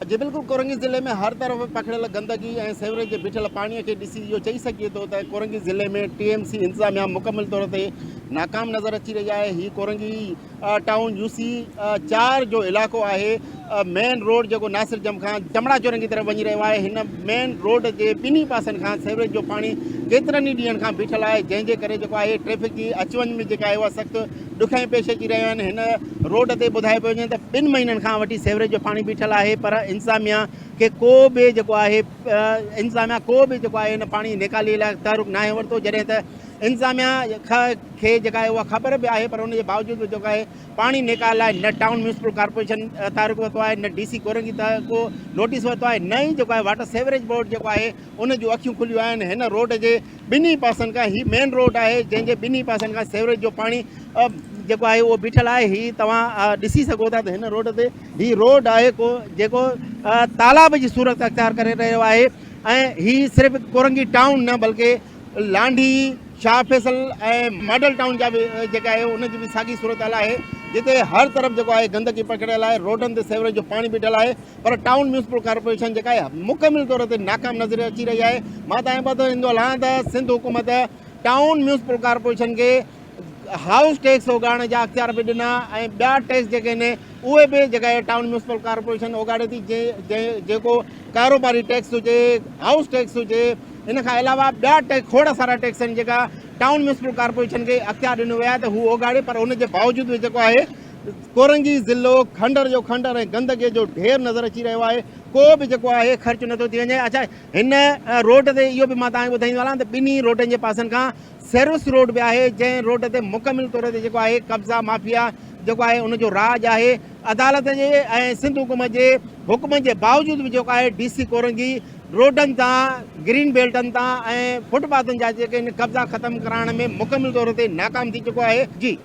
جي بلڪل ڪورنگي ضلعي ۾ هر طرف پکڙيل گندگي ۽ سيوريج جي بيٺل پاڻي کي ڏسي اهو چئي سگهجي ٿو ته ڪورنگي ضلعي ۾ ٽي ايم سي انتظاميا مڪمل طور تي ناڪام نظر اچي رهي آهي هي ڪورنگي ٽائون يو سي چار جو علائقو آهي مين روڊ جيڪو ناصر جم کان چمڙا چورنگي طرف وڃي رهيو آهي هن مين روڊ جي ٻنهي پاسن کان سيوريج جو پاڻي ڪيترن ئي ڏينهن کان بيٺل آهي جنهن جي ڪري جيڪو آهي ٽريفڪ جي اچ وڃ ۾ جيڪا آهي اها سخت ڏکيائيون پيش اچي رهيون آهن هن روڊ تي ٻڌايو پيو وڃي ته ٻن مهينن کان وٺي سيوريج جو پاڻي بيٺل آهي پر انتظاميا کي ڪو به جيڪو آهي انتظاميا ڪو به جيڪو آهي هن پاڻي نيڪالي لاء تحرڪ ناهي ورتو جڏهن ته انتظاميا کي جيڪا آهي اها خبر به آهي پر ان جي باوجود به جيڪو آهي پاڻي نيڪال لاء نه ٽائون ميونسپل ڪارپوريشن تحرڪ ورتو آهي نه ڊي سي ڪورنگي ڪو نوٽيس ورتو آهي نه ئي جيڪو آهي واٽر سيوريج بورڊ جيڪو آهي ان جون اکيون کليون آهن هن روڊ جي ٻنهي پاسن کان هي مين روڊ آهي جنهن جي ٻنهي پاسن کان سيوريج جو پاڻي جيڪو آهي اهو بيٺل آهي هي توهان ڏسي سگهو ٿا ته هن روڊ تي هي روڊ آهي ڪو جيڪو تالاب جي صورت اختيار ڪري رهيو آهي ۽ هي صرف ڪورنگي ٽائون نه بلڪه لانڍي، شاهه فيصل ۽ ماڊل ٽائون جا به جيڪا آهي ان جي به ساڳي صورتحال آهي جتي هر طرف جيڪو آهي گندگي پکڙيل آهي روڊن تي سيوريج جو پاڻي بيٺل آهي پر ٽائون ميونسپل ڪارپوريشن جيڪا آهي مڪمل طور تي ناڪام نظر اچي رهي آهي مان تان ٻڌائيندو هلان ته سنڌ حڪومت ٽائون ميونسپل ڪارپوريشن کي هائوس ٽيڪس اوڳاڙڻ جا اختيار به ڏنا ۽ ٻيا ٽيڪس جيڪي آهن اهي به جيڪا آهي ٽائون ميونسپل ڪارپوريشن اوڳاڙي ٿي جيڪو ڪاروباري ٽيڪس هجي هائوس ٽيڪس هجي ان کان علاوه ٻيا ٽيڪس کوڙ سارا ٽيڪس آهن جيڪا ٽائون ميونسپل ڪارپوريشن کي اختيار ڏنو ويو آهي ته هو اوڳاڙي پر ان جي باوجود به جيڪو آهي ڪورنگي ضلعو کنڊر جو کنڊر ۽ گندگي جو ڍير نظر اچي رهيو آهي ڪو به جيڪو آهي خرچ نٿو ٿي وڃي اڇا هن روڊ تي اهو به مان توهان کي ٻڌائيندو هلان ته ٻنهي روڊن جي پاسن کان سروس روڊ به آهي جنهن روڊ تي مڪمل طور تي جيڪو آهي قبضا مافيا جيڪو آهي ان جو راڄ آهي عدالت جي ۽ سنڌ حڪومت جي حڪمن جي باوجود به جيڪو آهي ڊي سي ڪورنگي روڊن تان گرين بيلٽن تان ۽ فٽ پاٿن جا جيڪي آهن قبضا ختم ڪرائڻ ۾ مڪمل طور تي ناڪام ٿي چڪو آهي جي.